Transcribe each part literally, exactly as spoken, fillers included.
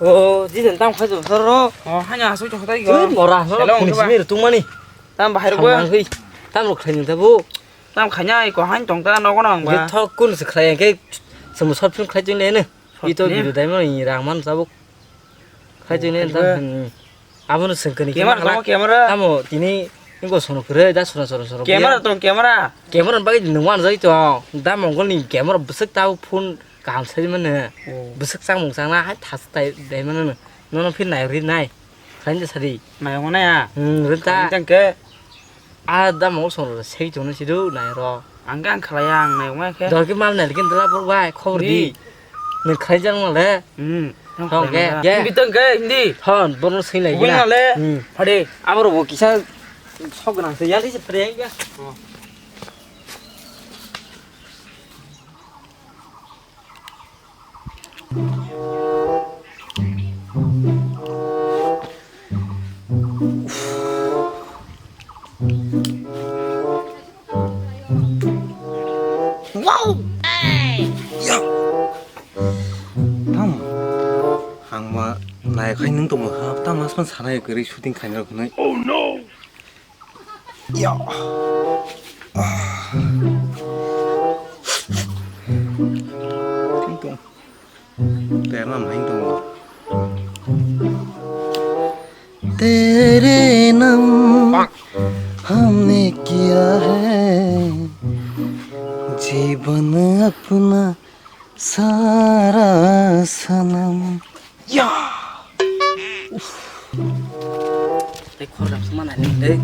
O, jisen tam khai jom soro. O, hanya asuk chok tai go. Oi, mora, no, hello, phone wngkha ba? Simi rw tungmani. Tam bahai rw. Samang hui. Tam rw khai nung tabo. Tam khanya ai ko han tong ta nogo nang ba. Ye thok kun se khai ke. Samu short film khai jeng le ne. Ito video dai mo ni rang man sabo. Khai jeng le tam. Abono sengkani camera, camera. Tamo tini ingo sono kure da sona sona sona. Camera tong camera. Camera bagwi nung wan jai to. Da mongol ni camera bwswk tao phone kaham sai mane. Bwswk changmung changna hai thas tai dai mane. Nono phi nai ri nai. Khain da sadi. Nai ong nai a. Hmm, ri ta. Tang ke. A da mongol sono sei to no sidu nai ro. Ang khe ang khlaiya, ang nai ongya khe. Dol khe mal nai khe dala bor bai khobor di. Nwng khlai jang nang le. Hmm. Hong khe. Hindi tong khe hindi. Hon, bono sing lai gina. Wng nang le. Hmm. Phade. Aboro bo kisa sok gwnang se yali se phade ya. Wow! Ya! Tamo? Ang ma nai khai nung tongma ha, tamo asman sanai kwrwi shooting khaina rok hinwi. Oh no! Ya! Ah. Ting tong. Terna main tongo. तेरे नाम हमने किया है जीवन अपना सारा सनम। Ya! Tei khorok sma nai nai.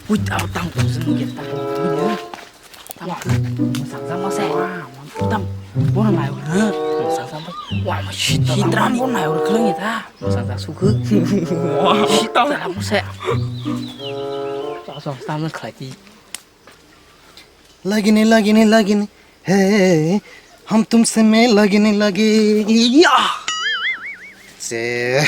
Ui, tamo tang tong sini, tang tong sini. Tam, mwsang jang ma se. Tam, bono nai oro. Mwsang jang ma. Wa, ma sitra bono nai oro khlai ta. Mwsang jang sukhu. Sitra mo se. Sa sa tam khlai ti. Lagini, lagini, lagini. Hey, hum tumse main lagini lagi. Ya. Se.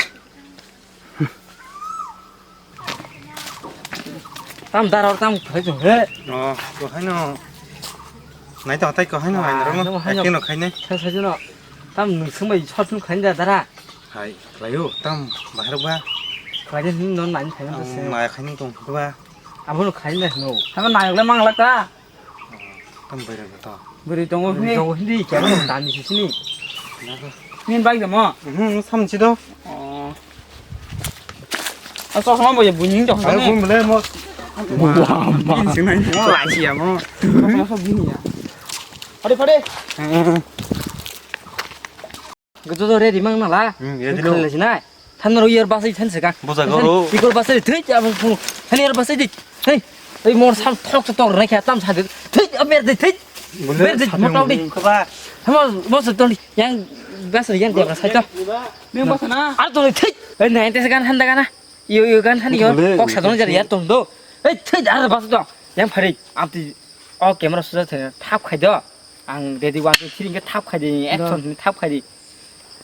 Tam dara tam khai jong he. Oh, ko hai no. Nai to tai ko hai no, ah, hai no, no, hai no. Acting no khai nai. Sa sa no. Tam nung sung bai short film khai da dara. Hai, layo, tam bahar ba. Khai ni non nai khai no se. Nai khai ni tong ba. Abo no khai na no. Hama nai le mang la ka. Tam bwrwi rwgwi to. Bwrwi tongo hwnwi. Bwrwi tongo hwnwi, kebo tong tani sisini. Nini bike damo? Mhm, samsi do. Oh. A chosma bo ye buini jok. Ai bun bole mo. Wah, ma. Bini sinai mo la siya mo. Chosma so bini ya. Pade, pade. Joto ready mang nala. Hmm, ready no. Khalai sinai. Than ro yer basai than sega. Buja goro. Ikor basai thik abang phung. Than yer basai dik. Hey. Ei mor sam thok thok rai kha tam sa dik. Thik aber de thik. Ber de mo tau di. Khaba. Hamo mo se ton yang basai yang dia sai to. Neng basana. Ar to thik. Ei nai te gan handa gana. Yo yo gan han yo. Kok sa ton jar ya ton do. Ei thik ar basai to. Yang phari. Amti o camera suja thap khai do. Ang ready one, two, three hwnkhe thap khai di, action hwnwi thap khai di.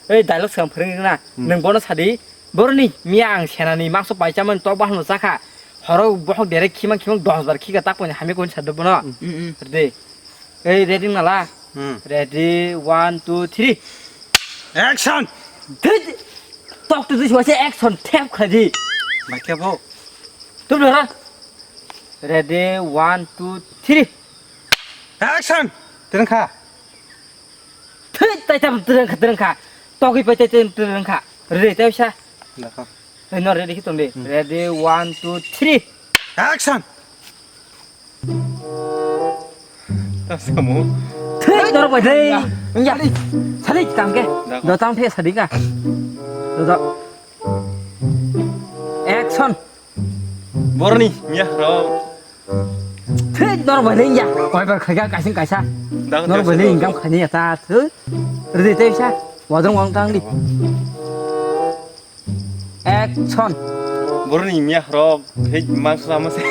Ei dialogue swkang phwrwng rwna, hmm, nwng bono sa di, "Boroni miya ang senani mangso paichamani tok bahango chakha, horo bohok direct khimang khimang dos bar khika tak poini hamya koni sa di bono." Hmm. Ready? Ei ready wngna la? Hmm. Ready, one, two, three. Action! Thik! Tok tu dis wase action thap khai di. Bai khe bo? Tum dora. Ready, one, two, three. Action! Tereng kha. Thik, tai tam tereng kha, tereng kha. Togwi pai tai tereng kha. Ready, tai sa. Dakha. Hey, no, ready, hitung di. Hmm. Ready, one, two, three. Action! Tam samo. Thik, dor bai dei. Ya. Sadi, kam ke. Dakha. Do tam phe sadi ka. Do, do. Action. Boroni miya rok. Thik, nor bai le ya. Koi bar khaga kaising kaisa. Nor bai le ingkam khani ya ta. Thik. Rede te sa. Wadrong wang tang di. Action. Boroni miya rok. Thik, mangsa mase.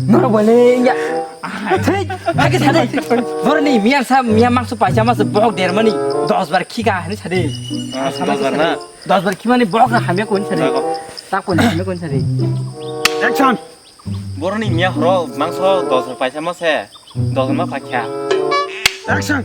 Nor bai le ya. Thik. Agi sade. Boroni miya sa miya mangsa paisa mase bok dermani. Dos bar khika hani sade. Ah, dos bar na. Dos bar khimani bok na hamya koni sade. Jago. Tak koni hamya koni sade. Action. Boroni miya horo mangso dos bar paisa mase. Dos bar ma pakya. Action.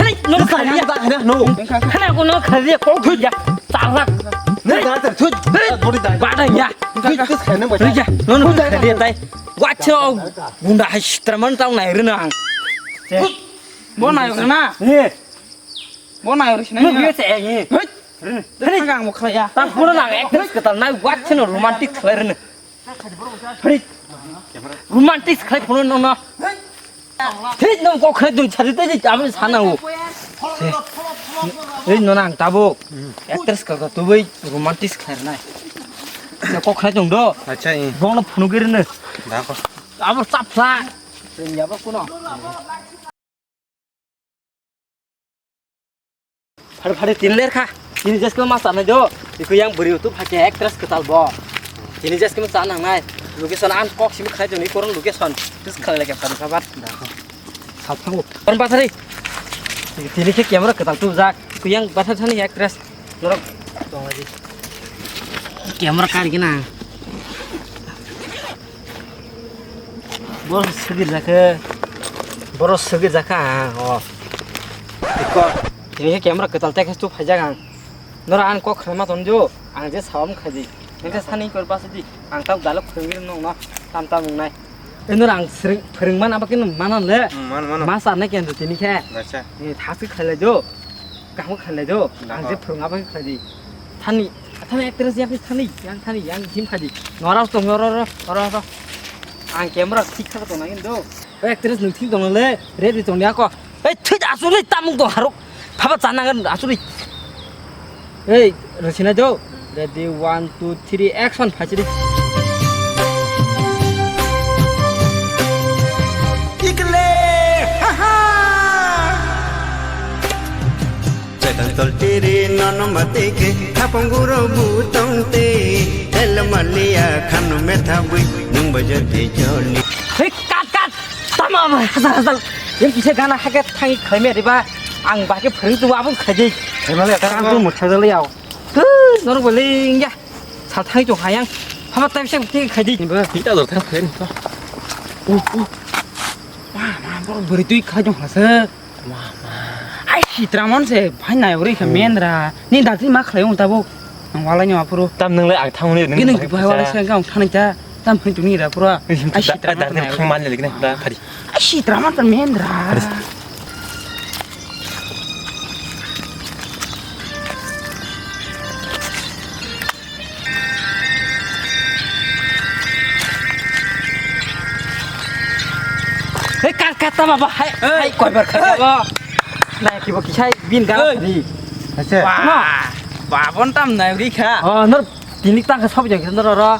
Hai, no khali ya. Hai, no khali ya. Kok thoi ya. Chalak. Ne da ter thut. Bori da. Bada ya. Thut thut khai nang bai. Thoi ya. No no khali ya tai. Wacho bunda hai sitraman tau nai rina ang. Bo nai rina. He. Bo nai rina. Mo ye se ye. Hei. Rina. Rina. Ang mo khali ya. Ta pura nang actress ketal nai wacho no romantic khlai rina. Romantic khlai phone no no. Thik nang kok khlai dun chari tei aboni sana o. Ei no nang tabuk. Actress ka ka tubai romantic khlai nai. Kok khlai dong do. Acha i. Bong no phone giri ne. Da ko. Abo chapla. Yaba kuno. Phari phari tin ler kha. Tini jeske ma sanai do. Iku yang beri utu phake actress ketal bo. Tini jeske ma sa nang nai. Location an kok simi khai joni koron location. Tis khala leke phari khabar. Sal thangu. Koron basari. Tini ke camera ketal tu jak. Iku yang basar thani actress. Norok. Camera kari kena. Boro sugir jakhe. Boro sugir jakha, o. Iko. Tini khe camera kwtal tekhe tu phaijak ang. Nora ang kok khlai ma tonjo, ang je sawam khaidi. Nang khe sani kor basi di. Ang tau dalok phwrwngwi nong no tam tam wngnai. E nora ang sring phwrwng man abakhe nung manan le. Hmm, mano, mano. Ma sarnai khe tini khe. Acha. E thasi khlai jo. Kaham khlai do. Ang je phwrwng abo khlai di. Thani, thani actress yang thani, yang thani, yang him khai di. Nora tong ro ro ro ro. Ang camera thik kha tong nang do. Actress nung thik tong le, ready tong ya ko. Ei thik asuri tamung tong haruk. Phaba chana ngan asuri. Ei rosina do. Ready, one, two, three, action, phaichiri. Ikle, ha, ha. Chekang tol tiri nono matike, thapong guro butong te, el malia khanu metha bui, nung bajo te joli. Hei, cut, cut. Tama, tama, hasal, hasal. Yang kisa gana hake thangi khaime riba, ang bahke phring tu abang khaji. Hei, male, tang tu mutha jali yao. Hei, norok beli ya. Sal thai tong hayang. Hama tai bisa bukti khai di. Ba, kita dor thang khen to. Uh, uh. Wah, ma, bor beri tu khai tong hasa. Wah, ma. Ai, si tramon se, bhai nai ori kha men ra. Ni dati ma khlai ung tabo. Ang wala nyo apuro. Tam nang le ang thang ni. Gini bai wala se ang thang ta. Tam phin tu ni ra pura. Ai, si tramon. Thang man le gini da phari. Ai, si tramon ta men ra. Phari. Hei, kar kata baba, hai, hai, koi bar kata baba. Nai kibo kisai bin gana ni. Acha. Wah, babon tam nai ri kha. Oh, nor tini tang ka sob jang nor ro.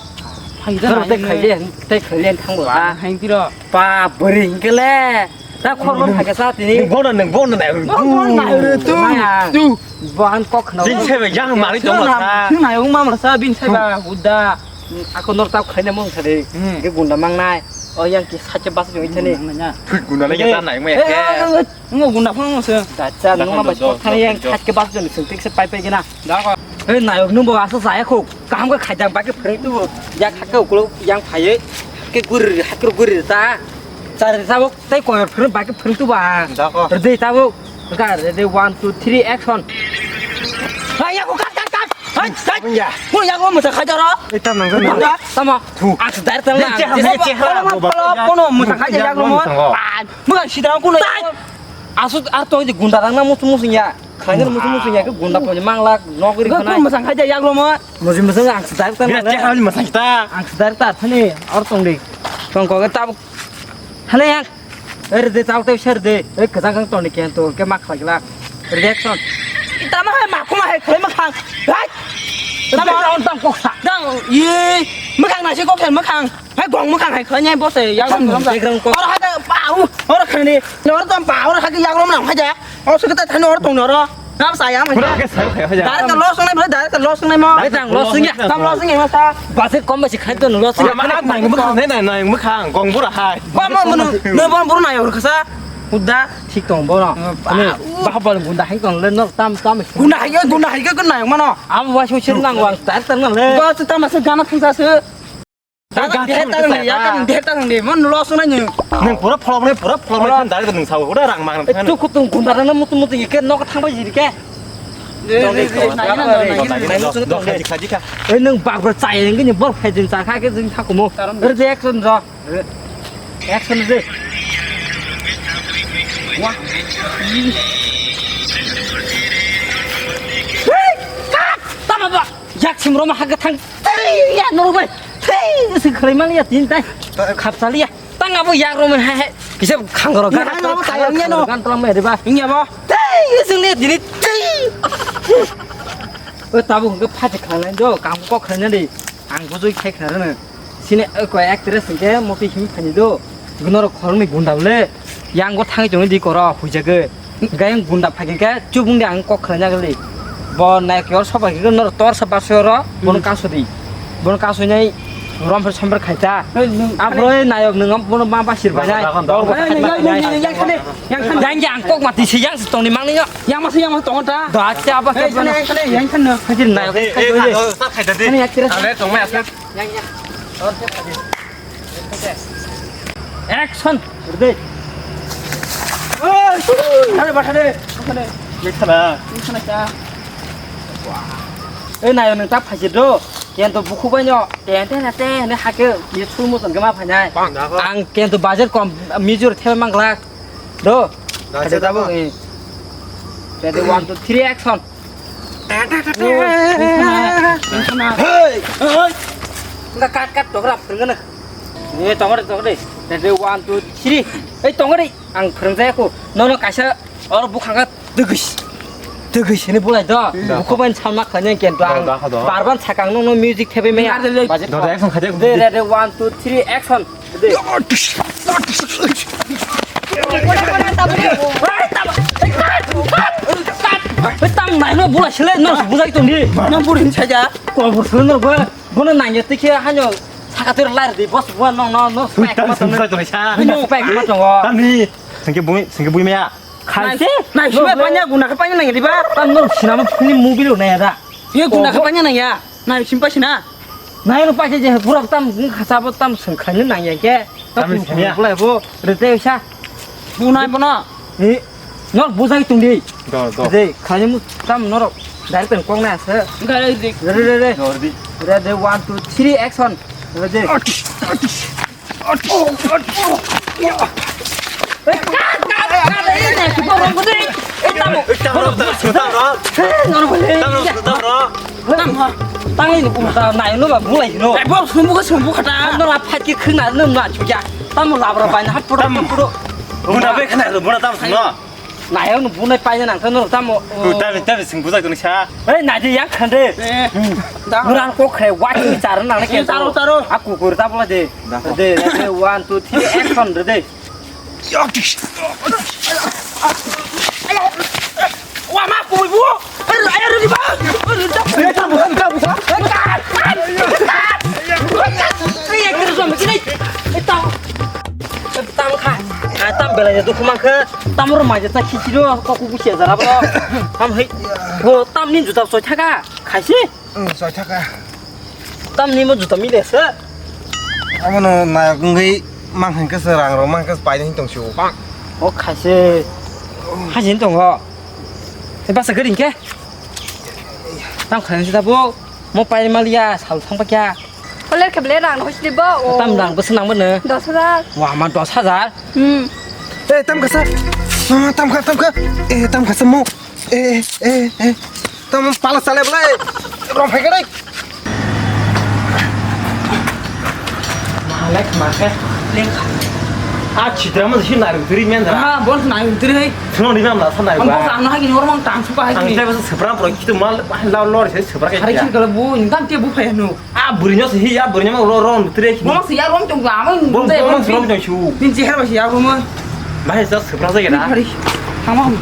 Hai da nor te khai le, te khai le thang bo. Wah, hai tiro. Pa bring ke le. Ta khorban thake sa tini. Nung bono, nung bono nai. Bono nai re tu. Maya. Tu. Bo ang kok khna. Jin se yang mari tong sa. Nung nai ung mam sa bin se ba uda. Ako nor tau khaina mong sa de. Hmm. Ge gunda mang nai. O yang ki sakhe bas jong ithani. Thut guna lai ta nai mo ya. Ngo guna phang se. Dacha nung ma bas thani yang sakhe bas jong sing tik se pai pai gina. He nayok nung bo asa saya kho. Kaham khe khaidang ba khe phwrwng tubu. Yak hakhe ukuluk yang phaiwi. Khe guri hakhe guri ta. Chari tabuk tei koyar phwrwng ba khe phwrwng tubu ang. Dako. Rwdi tabuk. Ka rwdi one, two, three, action. Hai, yak kat, kat, kat. Hai, hai. Ya. Ko yak mo sa khaidaro. Ei, tam nang, tam nang. Tamo. Thu. Ang se dar tang nang. Chehra, chehra. Kono mo sa khaidaro yak mo. Mo sidang kono. Asuk ar to gunda rang na musu musu ya. Khaina musu musu ya ke gunda poni mangla nogri khana. Ko masang khaja yak lomo. Musu musu ang sedar ta. Biya chehra ni masang ta. Ang sedar ta thani or tong di. Tong ko ta. Hale yang. Er de tau te ser de. E kajang kang tong ni ken to ke mak khagla. Reaction. Itama hai ma kuma hai khlai ma khang. Hai. Tama on tam kok sa. Dang ye. Ma khang na se kok sen ma khang. Hai gong ma khang hai khlai nyai bo se yak. Ora ha ta pa u. Ora khani. Ora tam pa ora ha ke yak lom nang ha ja. O sukita thani or tong noro. Nam sayang. Pura ke sayang, sayang. Direct loss nai bro, direct loss nai mo. Direct loss ya. Tam loss nai mo sa. Base kom basi khai to loss ya. Mana nai mo khang nai nai mo khang gong bura hai. Ba mo mo no bo buru nai or khasa. Uda thik tong bo no. Ba bol gunda hai tong le no tam tam. Gunda hai gunda hai ko nai mo no. Am wa shu shin nang wa tar tar nang le. Ba tam sa gana thang sa se. Deher ta thang di, ya kan deher ta thang di, mon loss nai nung. Nung pura pholok nai, pura pholok nai, direct nung sao, uda rang mang nai. Tu kutung gunda rang mutu mutu ike nok thang bai jiri ke. Ei nung bak bak chai nung ni bor phai jin cha kha ke jing tha kumo. Reaction ro. Action de. Wah. Hei, kat, tama ba. Yak sim rom ha ga thang. Tei, ya no bai. Tei, si khlai man ya tin tai. Khap sali ya. Tang abo yak rom ha he. Kisa khang ro ga. Abo tayang ya no. Gan tlam mai riba. Inya ba. Tei, sing le dini tei. O tabu ga pha khang nai do, kam ko khang nai di. Ang bujui khai khna rwno. Sini, eh, koi actress hwnkhe motwi him thani do. Norok khoroknwi gunda bole. Yang go thangwi tongwi di koro huijagwi. Gayang gunda phagikhe chubung de ang kok khna jagli. Bo nayok yor soba gikhe norok tor sa baso ro bono kaso di. Bono kaso nai romper somper khaita. Abroi nayok nung bono ma basir bai nai. Yang yang yang yang yang yang yang yang yang yang kok mati si yang tongni mangni. Yang masa yang masa tongo ta. Da cha ba. Yang sana yang sana yang sana. Hajir nayok. Ani actress. Ale tongmai asle. Yang yang. Action. Ready. Oi. Thare ba thare. Thare. Yang sana. Yang sana cha. Ei nayo nung ta phaji do. Yang to bukhu bai no. Ten ten ten ne hake. Ye chul mo tong ma phanai. Ang ken to budget kom mijur thel mangla. Do. Ada tabuk, eh. Ready, one, two, three, action. Hey! Hey! Enggak kat kat dok rap dengan. Eh, tongore tongore. Ready, one, two, three. Eh, tongore. Ang pernah saya aku. Nono kaisa or bukhang kat degis. Degis ini boleh do. Buku main sama kanya kian do. Barban sakang nono music thepe me. Ready, one, two, three, action. Tam nai no bula sile no bujai tong di. Nang burin saja. Ko bur sile no ba. Bono nanya tikhe hanyo sakatir lar di bos bua no no no. Tam sung sai tong sa. No spek ma tong. Tam ni. Sengke bui sengke bui maya. Khaisi? Nai sima panya guna khe panya nang diba? Tam no sinama phuni movie lo naya da. Ye guna khe panya nang ya. Nai sim pa sina. Nai no pa je pura tam khasa bo tam sengkhani nang ya ke. Tam sengya. Bolai bo rete sa. Bunai bono. Eh. No bujai tung di. Do do. De khani mu tam norok. Dari pen kong na se. Gare dik. Re re re. Do di. Re de one, two, three, action. Re de. Tangni ni kumta nai no ba bulai no. Ai bo sumbu ka sumbu kata. Nora phat ki khna no na chuja. Tamo labra bai na puro puro. Buna be khna buna tam no. Nai ang bunai paina nang khe norok tamo. Tabi tabi sing bujai tong sa. Ei nai di yang khan de. Nora ang kok khe wa ki char nang khe. Charo charo. A kukur ta bola de. De de one, two, three, action de de. Wa ma ku bu. Ayo ri ba. Ei tam bu tam bu. Ei tam. Belai de dukhu mankhe, tamro mai de ta khichiro, kok kuku se jara bro. Ham hai. Bo tamni juta soi thaka, khaisi. Hmm, soi thaka. Tamni mo juta mile se. Abono nayok wngwi mang hwnkhe se rang rok mang khe pai tong sio. O khaisi. Khaisi tongo. E basa gari hwnkhe. Tam khaisi ta bo. Mo pai maliya, sal thang pakya. Oler khe bele rang hoi sini bo. O. Tam rang bwswk nang bono? Dos hajar. Wa, ma dos hajar? Hmm. Eh, tam kasa. Ah, tam kha, tam kha. Eh, tam kasa mo. Eh, eh, eh. Tam pala sale bele. Rom phai kare. Malek, malek. Lek. Ah, chitra mo si naru turi men dara. Ah, bon naru turi hai. Throno di nam la sa naru. Ang ba. Bos ang na hai ni orang tang suka hai. Ang ni. Tei bos sepra pro kitu mal la lor se sepra kai. Hari kir kala bu, ingam te bu phai no. Ah, buri no si ya, buri no ro ro turi. Bo si ya rom tu ga mo. Bo bo si rom tu shu. Nin jehar ba si ya rom. Bahai sa sepra sa ya. Hari. Tamam.